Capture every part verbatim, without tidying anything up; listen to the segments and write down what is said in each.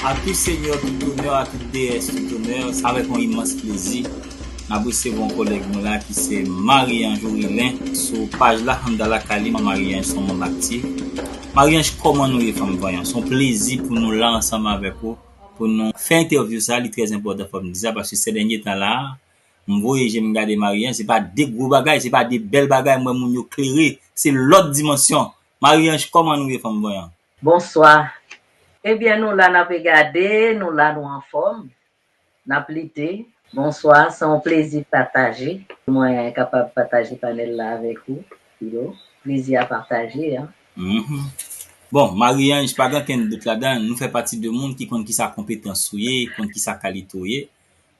À tout seigneur tout honneur, à toute déesse tout honneur, se avèk yon imans plezi n ap resevwa yon kòlèg nou la ki se Marie-Ange Orilin sou paj la, Hamdallah Kalim. Marie-Ange se yon manm aktif. Marie-Ange, kòman nou ye, fanm vanyan? Se yon plezi pou nou la ansanm avèk ou, pou nou fè entèvyou sa, li trè enpòtan, fò m di sa, paske se dènye tan la, m voye je m gade Marie-Ange, se pa de gwo bagay, se pa de bèl bagay, m wè moun yo klere, se lòt dimansyon. Marie-Ange, kòman nou ye, fanm vanyan? Bonswa. Ebyen, nou la, n ap regade, nou la, nou anfòm, n ap lite. Bonswa, se yon plezi pataje. Mwen kapab pataje panèl la avèk ou, Pilo. Plezi a pataje, an. Mhm. Bon, Marie-Ange, pa gen okenn dout ladan, nou fè pati de moun ki konn kisa konpetans ou ye, konn kisa kalite ou ye.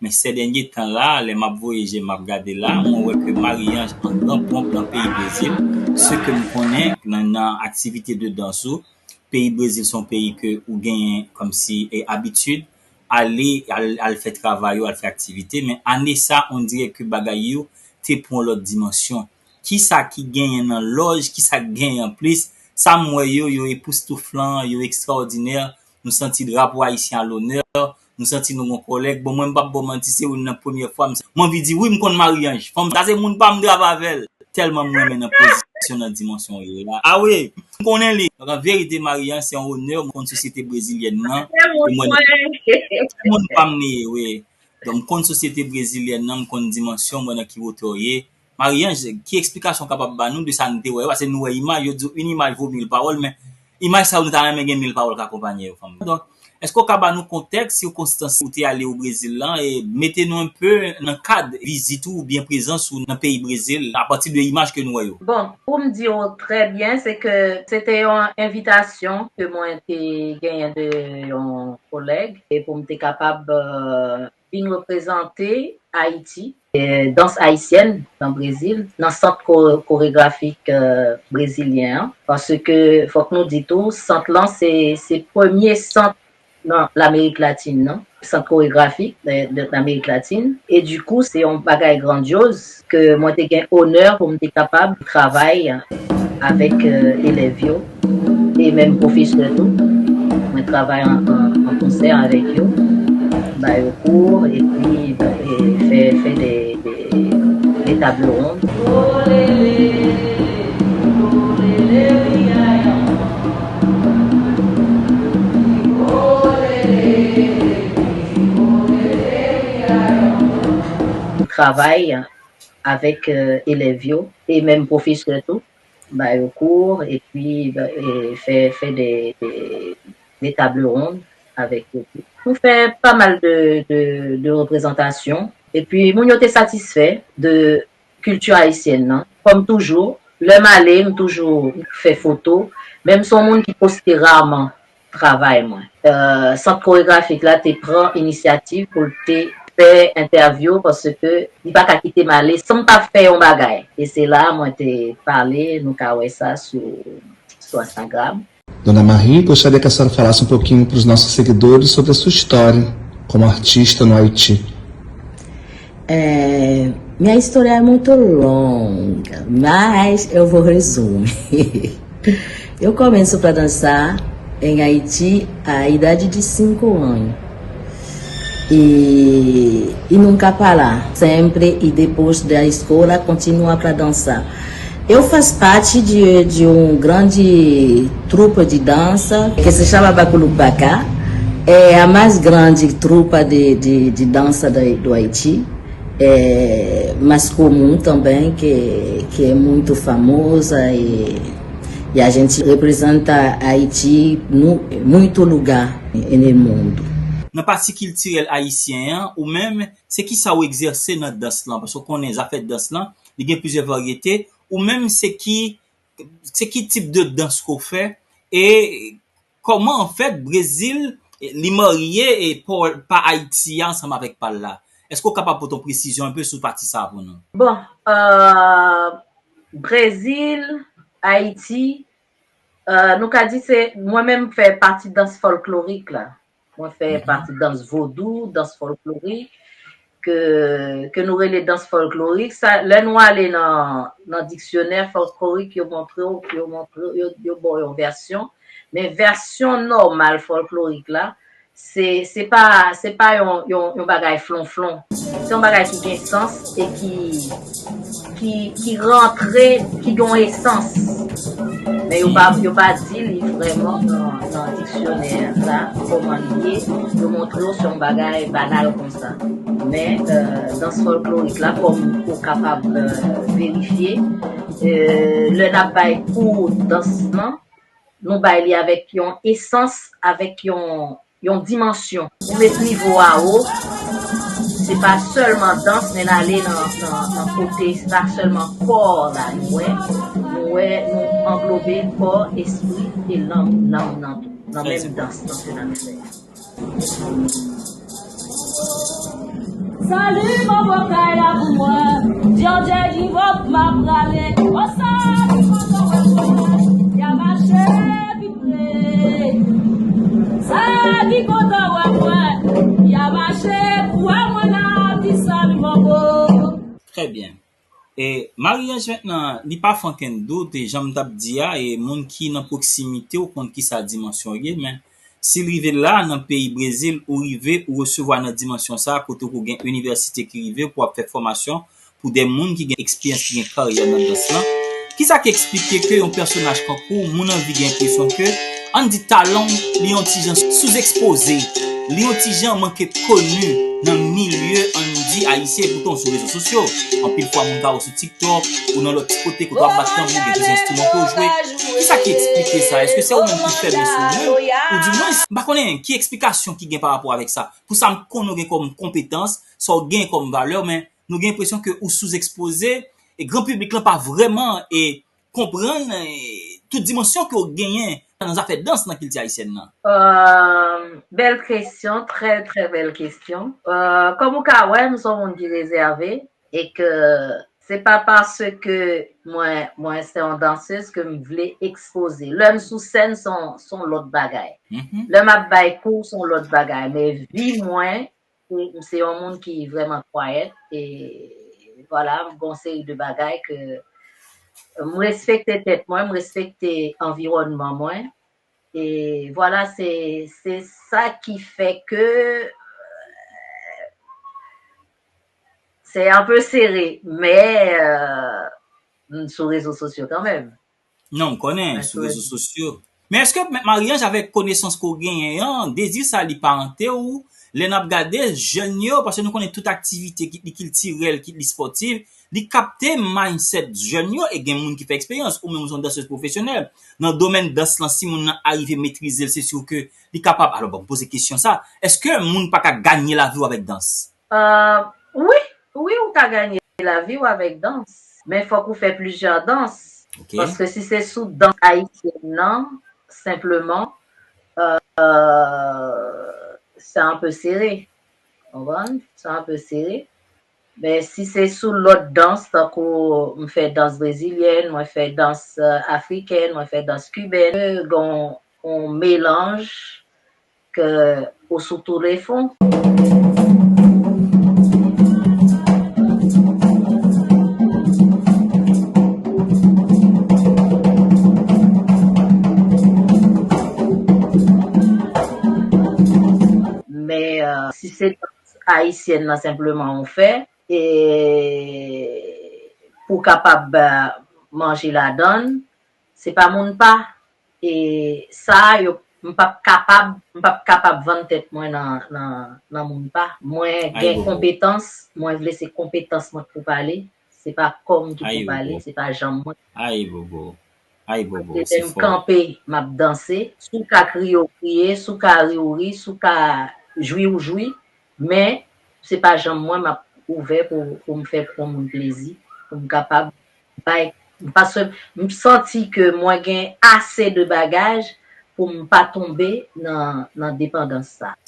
Men sè dènye tan la, lè m ap voye je m ap gade la, mwen wè ke Marie-Ange an gran ponp nan peyi Brezil. Se ke m konnen nan, nan aktivite de dans ou, peyi Brezil se yon peyi ke ou genyen kòmsi e abitid ale, al, al fè travay ou, al fè aktivite, men ane sa, on dirè ke bagay yo te pran yon lòt dimansyon. Kisa ki genyen nan lòj, kisa ki genyen anplis? Sa m wè yo, yo epoustouflan, yo ekstraòdinè. Nou santi drapo ayisyen a lonè, nou santi nou gon kòlèg. Bon, mwen, m p ap ba w manti, se youn nan premyè fwa m, m anvi di, wi, m konn Marie-Ange. Fanm sa se moun pa m, m travay avè l. Tèlman m renmen nan pozisyon, nan dimansyon yo la. A wi, m konnen li. Donk, an verite, Marie-Ange, se yon onè, m konn sosyete brezilyèn nan. E mwen, se moun pa m li ye, wi. Donk, m konn sosyete brezilyèn nan, m konn dimansyon, m wè nan ki wotè w ye. Marie-Ange, ki eksplikasyon w kapab ba nou de sa n te wè yo? Paske nou wè imaj, yo di w, une image vaut mille paroles, men imaj sa yo, nou ta renmen gen mil pawòl k akonpanye yo, fanm. Donk, èske w ka ba nou kontèks, sikonstans ou te ale o Brezil lan, e mete nou enpe nan kad vizit ou oubyen prezans ou nan peyi Brezil, apati de imaj ke nou wè yo? Bon, pou m di w trè byen, se ke se te yon envitasyon ke mwen te genyen de yon kòlèg, e pou m te kapab, euh, vin reprezante Ayiti, e dans ayisyèn nan Brezil, nan sant ko-, koregrafik, euh, brezilyen an, paske fòk nou di tou, sant lan se, se premye sant nan Lamerik Latin nan, sant koregrafik de, de Lamerik Latin, e dikou, se yon bagay grandyoz ke mwen te gen onè pou m te kapab travay avèk, euh, elèv yo, e menm pwofesè tou. Mwen travay an, an, an konsè avèk yo, ba yo kou, epi, e fè, fè de, de, de table ronde. Travay avèk, euh, elèv yo e menm pwofesè tou, ba yo kou, epi, e fè, fè de, de, de table ronde avèk yo tou. Nou fè pa mal de, de, de reprezantasyon, epi moun yo te satisfè de kilti ayisyèn nan. Kòm toujou, lè m ale, m toujou fè foto, men m se yon moun ki poste raman travay mwen. Euh, sant koregrafik la te pran inisyativ pou l te fè entèvyou paske li pa ka kite m ale san m pa fè yon bagay. E se la mwen te pale, nou ka wè sa sou, sou Instagram. Dona Marie, gostaria que a senhora falasse um pouquinho para os nossos seguidores sobre a sua história como artista no Haiti. É, minha história é muito longa, mas eu vou resumir. Eu começo para dançar em Haiti à idade de cinco anos. E, e nunca parar. Sempre e depois da escola continua para dançar. Eu faço parte de, de um grande trupe de dança que se chama Bakulubaka. É a mais grande trupa de, de, de dança da, do Haiti. É mais comum também, que, que é muito famosa e, e a gente representa Haiti no muito lugar no mundo. Nan pati kiltirèl ayisyen an, ou menm, se kisa ou egzèse nan dans lan? Paske w konnen zafè dans lan, li gen plizyè varyete. Ou menm, se ki, se ki tip de dans ke w fè? E kòman, anfèt, Brezil, li marye e pa, pa Ayiti a ansanm avèk pa l la? Èske w kapab pote yon presizyon enpe sou pati sa a pou nou? Bon, euh, Brezil, Ayiti, euh, nou ka di se, mwen menm fè pati dans fòlklorik la. Mwen fè pati dans vodou, dans fòlklorik, ke, ke nou rele dans fòlklorik. Sa, lè nou ale nan, nan diksyonè fòlklorik, yo montre w, yo montre, yo, yo ba w yon vèsyon. Men vèsyon nòmal fòlklorik la, Se, se pa, se pa yon, yon, yon bagay flonflon. Se yon bagay ki gen sans e ki, ki, ki rantre, ki gen yon esans. Men yo pa, yo pa di li vrèman nan, nan diksyonè sa, kòman li ye. Yo montre w se yon bagay banal konsa. Men, euh, dans folklorik la, kòm ou kapab, euh, verifye, euh, lè n ap bay kou dans lan, nou bay li avèk yon esans, avèk yon, yon dimansyon. Ou met nivo a wo, se pa sèlman dans, men n ale nan, nan, nan kote, se pa sèlman kò la nou wè, nou wè, nou anglobe kò, espri e nanm, nanm nan tou, nan menm dans lan ke n ap fè. Salut mon bokay la pou mwen. Djodje di vòp m ap rale. O sa ki kontan wè mwen, y a mache pi pre. Sa ki kontan wè mwen, y a mache pou wè mwen la di salut mon bo. Très bien. E Marie-Ange mentnan, li pa fè okenn dout, e jan m t ap di a, e moun ki nan pwoksimite w konn kisa dimansyon ye, men si l rive la, nan peyi Brezil, ou rive, ou resevwa nan dimansyon sa, kote ou gen inivèsite ki rive pou ap fè fòmasyon pou de moun ki gen eksperyans, ki gen karyè nan dans lan. Kisa ki eksplike ke yon pèsonaj kankou, moun anvi gen enpresyon ke, ann di, talan w, li yon ti jan souzekspòze, li yon ti jan manke koni nan milye, ann di, ayisyen, poutan sou rezo sosyo. Anpil fwa, moun ka wè w sou TikTok, ou nan lòt ti kote, kote w ap bat tanbou, gen plizyè enstriman ke w jwe. Kisa ki eksplike sa? Èske se ou menm ki fèmen sou ou menm? Ou di mwen, m pa konnen ki eksplikasyon ki gen pa rapò avèk sa. Pou sa m konnen w gen kòm konpetans, sa w gen kòm valè, men nou gen enpresyon ke ou souzekspòze, e gran piblik lan pa vrèman, e, konprann, e, tout dimansyon ke w genyen nan zafè dans nan kilti ayisyèn nan. Euh, bèl kesyon, trè, trè bèl kesyon. Euh, kòm ou ka wè, m se yon moun ki rezève e ke se pa paske mwen, mwen se yon dansez ke m vle ekspoze. Lè m sou sèn, se yon, se yon lòt bagay. Mhm. Lè m ap bay kou, se yon lòt bagay. Men vi mwen, m se yon moun ki vrèman quiet e vwala, m gen yon seri de bagay ke m respekte tèt mwen, m respekte anviwònman mwen. E vwala, se, se sa ki fè ke, euh, se un peu serré, men, euh, m sou rezo sosyo kanmenm. Non, m konnen, sou rezo sosyo. Men èske, Marie-Ange, avèk konesans ke w genyen an, dezi sa li pa ante w, lè n ap gade jèn yo, paske nou konnen tout aktivite, kit li kiltirèl, kit li spòtif, li kapte mindset jèn yo, e gen moun ki fè eksperyans, ou menm ou se yon dansez pwofesyonèl. Nan domèn dans lan, si moun nan arive metrize l, se si ke li kapab. Alò, bon, m poze kesyon sa, èske moun pa ka ganye lavi w avèk dans? Euh, wi, wi, ou ka ganye lavi w avèk dans. Men fòk ou fè plizyè dans. Ok. Paske si se sou dans ayisyèn nan, senpleman, euh, c'est un peu serré. Konprann? C'est un peu serré. Men si se sou lòt dans, tankou m fè dans brezilyèn, mwen fè dans, euh, afrikèn, mwen fè dans kibèn, gen yon, yon melanj ke ou sou tou le fon. Men, euh, si se dans ayisyèn nan senpleman ou fè, e pou kapab, euh, manje ladann, se pa moun pa. E sa yo, m p ap kapab, m p ap kapab vann tèt mwen nan, nan, nan moun pa. Mwen gen konpetans, mwen vle se konpetans mwen k pou pale. Se pa kò m ki pou pale, se pa janm mwen. Ayibobo. Ayibobo, se fò. Lè m kanpe, m ap danse. Si w ka kriye, w kriye. Si w ka ri, w ri. Si w ka jwi, w jwi. Men, se pa janm mwen m ap ouvè pou, pou m fè yon moun plezi, pou m kapab bay, paske m santi ke mwen gen ase de bagaj pou m pa tonbe nan, nan depandans sa.